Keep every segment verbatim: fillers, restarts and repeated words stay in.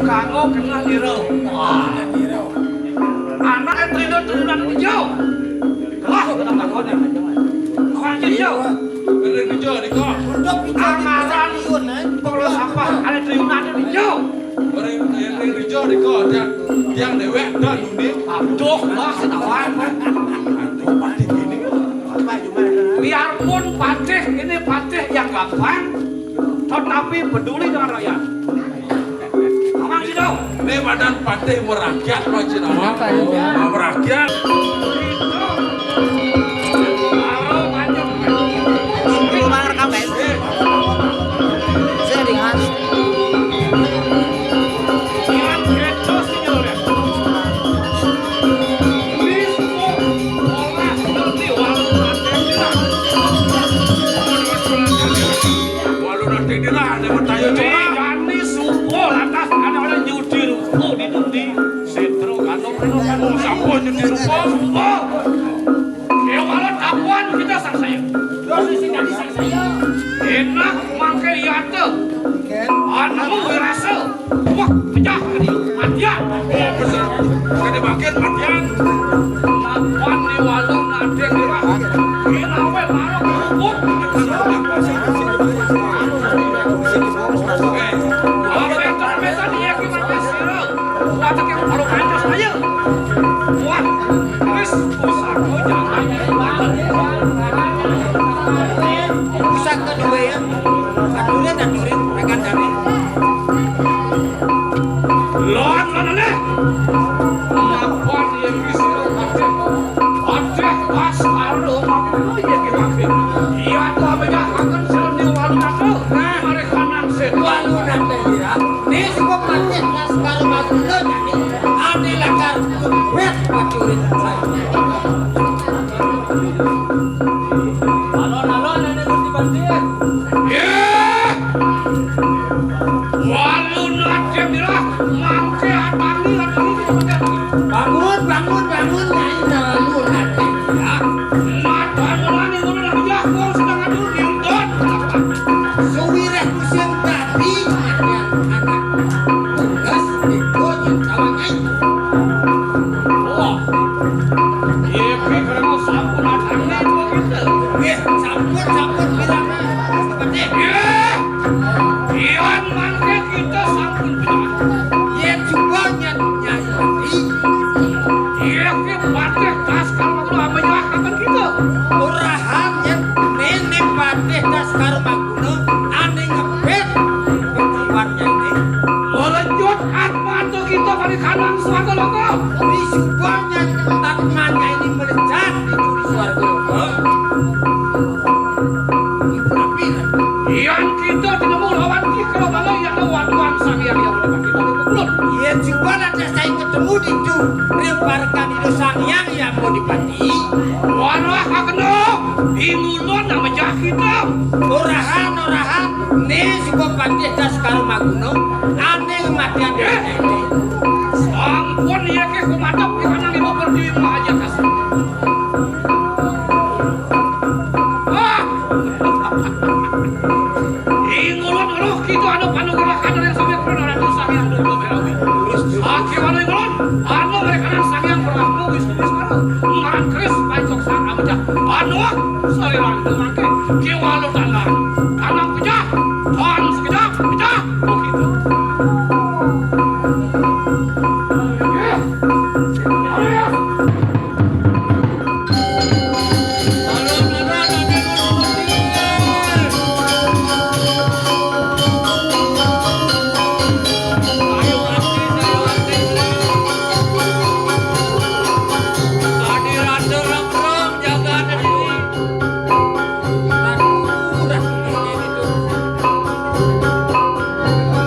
Kanggo kenah nira. Wah. Anaké trina-trina dija. Wah, kena takon ya. Wah, dija. Ring dija, dija. Angaran Polo Sapah, anaké trina dija. Ring, ring dija, dija. Tiang, tiang déwék, dan unik. Aduh, wah, senawan. Aduh, patih ini. Biarpun patih ini patih yang gampang, tetapi peduli dengan rakyat. Mamang Cino. Ini badan patih merakyat, Pak Cinawa. Apa ya? Merakyat. Itu. Kalau banyak. Ini Bang rekam, guys. Eh. Saya dengan. Yang kecos ini, Lur, ya. Walu nanti dirah, ada bertanya curang. Jani supo lantas ada orang nyudi rupo di dunia. Setro kanu kanu kanu sampun nyudi rupo. Supo. Kéwala tapuan kita sangsaya. Terus sing dadi sangsaya. Enak mangké yata. Anemu wirasa. Wah, pecah tadi. Matian. Wah, bener. Kada makin matian. Lawan ni walu nadéng dirah. Kira awé marang rubut. Oké. Awé termetan iya ki mangké sira. Watek yang baru kancos aja. Wah, wis pusaka jangan. Pusaka dua ya. Adurin, adurin, rekan kami. Lawan mana nih? Lawan yang bisa pakai. Pakai pas aro pakai yang dipakai. Iya tuh apa ya? Akan selalu walu nate. Nah, mereka nang setu. Walu nate ya. Nih cukup pakai pas karo magulo jadi. Ane lakar kumpet pacurin saya. Alon-alon ini Gusti Pandir. Yéh! Walu nadéng dirah mangké atangi lan ini. Bangun, bangun, bangun, Nyai Dalu nadéng dirah. Mata mulane ngono lho, ya, wong sedang adu diundut. Suwireh musim tadi, anak tugas itu yang kawangan. Wah. Iki karena sampun adane kok gitu. Nggih, sampun, sampun, pirang. Nggih. Ian mangke kita sampun pirang. Yen juga nyat Nyai Pati. Iya ki patih Daskar Maguna menyerahkan kita. Urahan yen nene patih Daskar Maguna ane ngebet pertemuan Nyai. Melencut atmata kita pada kanang swarga loka. Di subanya tak manya ini melecat di duri swarga loka. Ibu Nabi. Yang kita tinemu lawan ki kalau bala yang lawan Tuhan Sang Hyang yang udah kita udah kebelut. Iya juga ada saya ketemu di tu. Reparkan itu Sang Hyang yang mau dipati. Warah akeno. Ingulun nama jah kita. Orahan, orahan. Ni suka patih Daskar Maguna. Ane matian. Eh. Sampun iya ke kumatap di kanan ibu pertiwi aja kasih. Ah! Ingulun roh kita anu panugrahan dari Sang Hyang Pranata Sang Hyang Durga Berawi. Sakiwala ingulun anu merekanan Sang Hyang Brahma Wisnu Wiskara. Ngaran keris pancok sang amejah. Anu salirang demake kiwala tangan. Tanang pejah. Tan sekejap pejah. Begitu.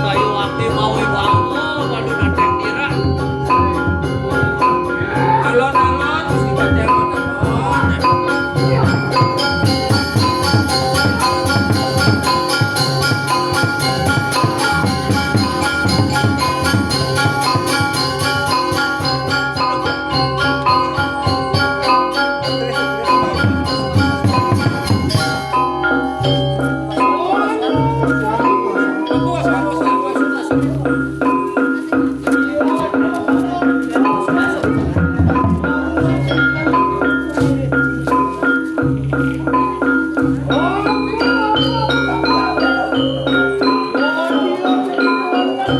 Kayu ati mawi bangun, waduh, nadéng dirah. Alon-alon, Gusti Patih, alon-alon. Wong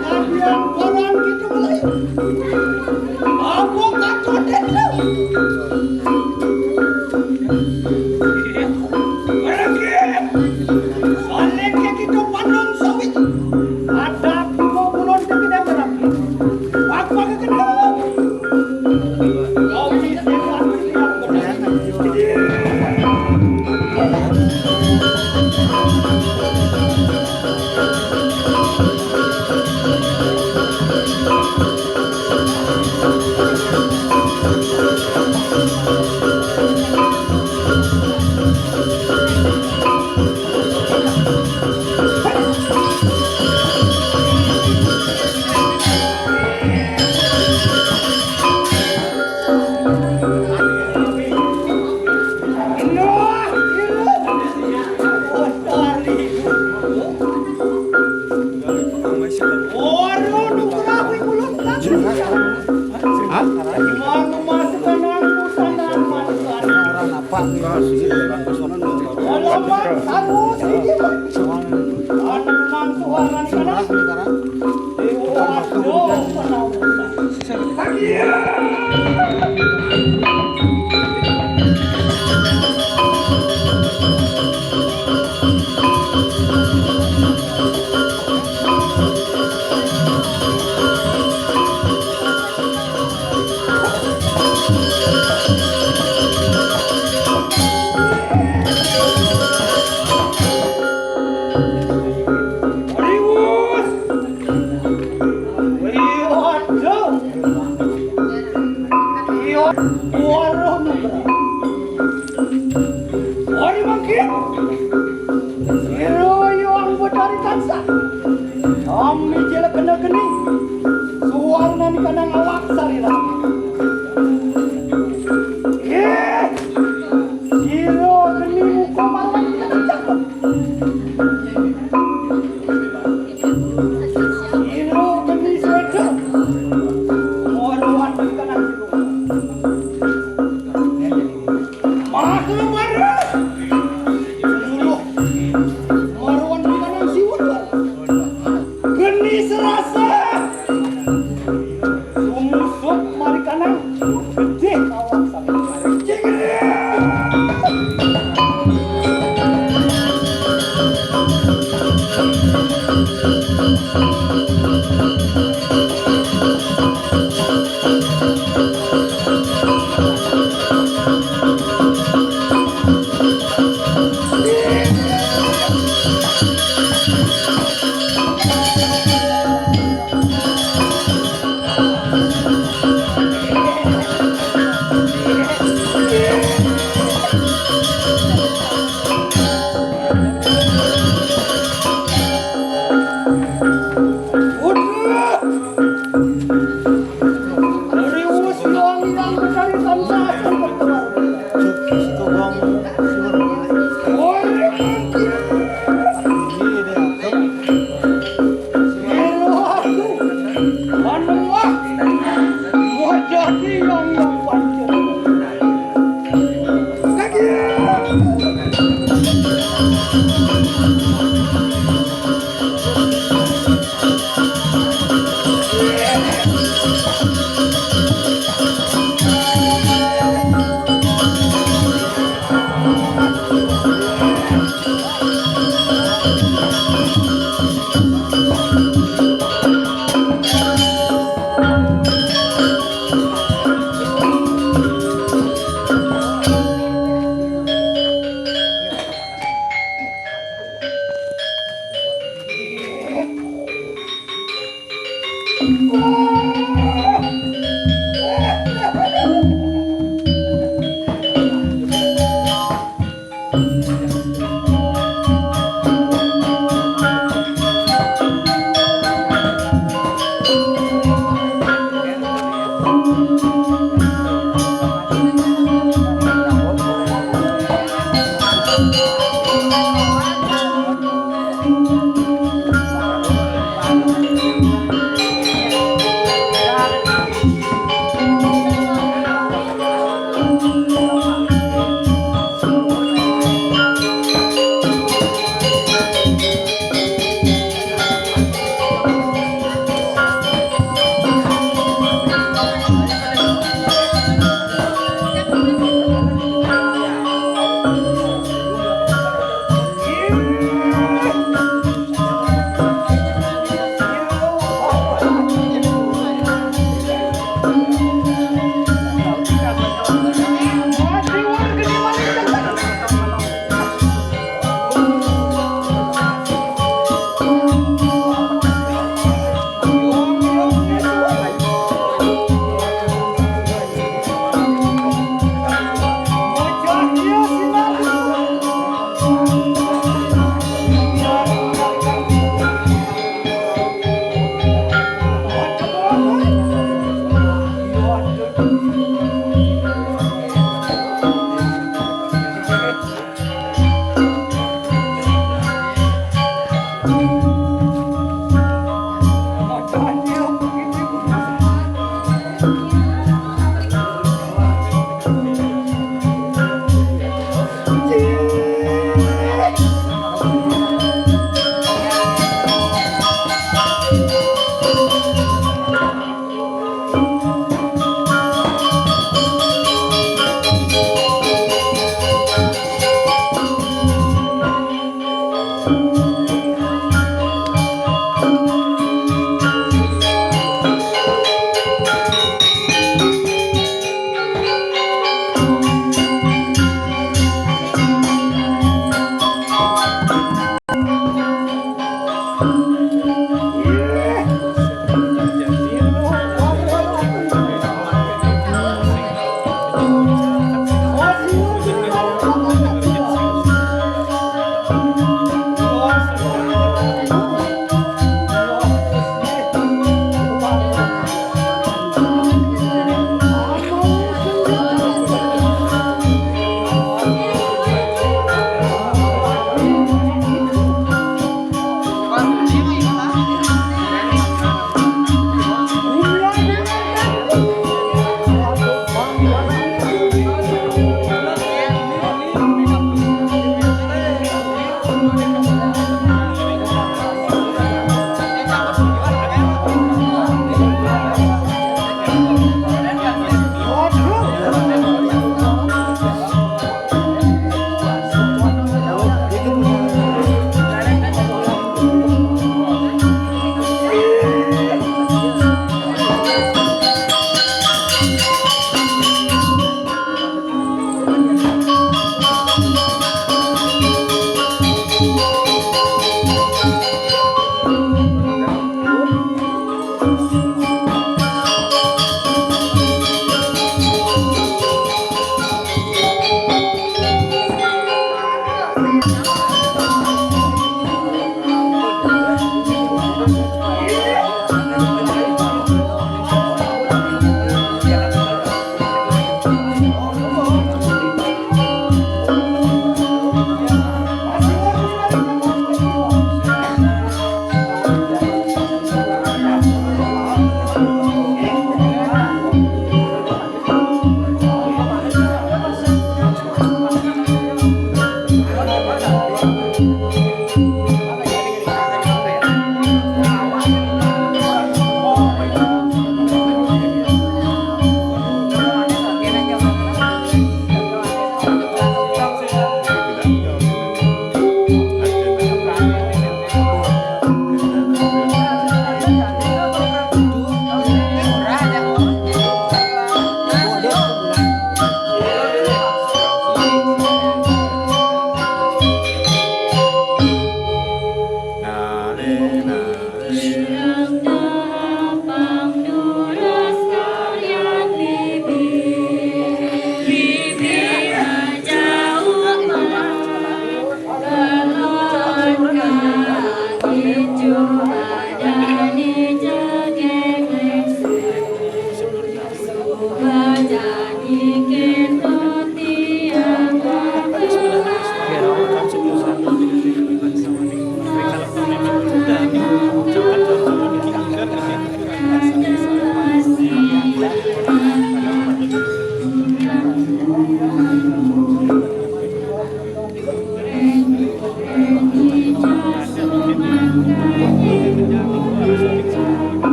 kadian koran gitu mulai. Apa kacodet lu? Pergi. Soalnya dia gitu pandang sawit. Ada aku mau bulan ke tidak berapa. Aku pakai kenal. Ori mangkin, sira yo ang Betari tansah. Kami jelek kena geni, suarnani kanang awak sarira. Eh, sira geni muka marwati kena cakep. Sira geni sweta, marwati kanang sira. Maka mara. Seluruh marwan kanang siwur. Geni serasa. Sumusup mari kanang. Gedhe kawasan.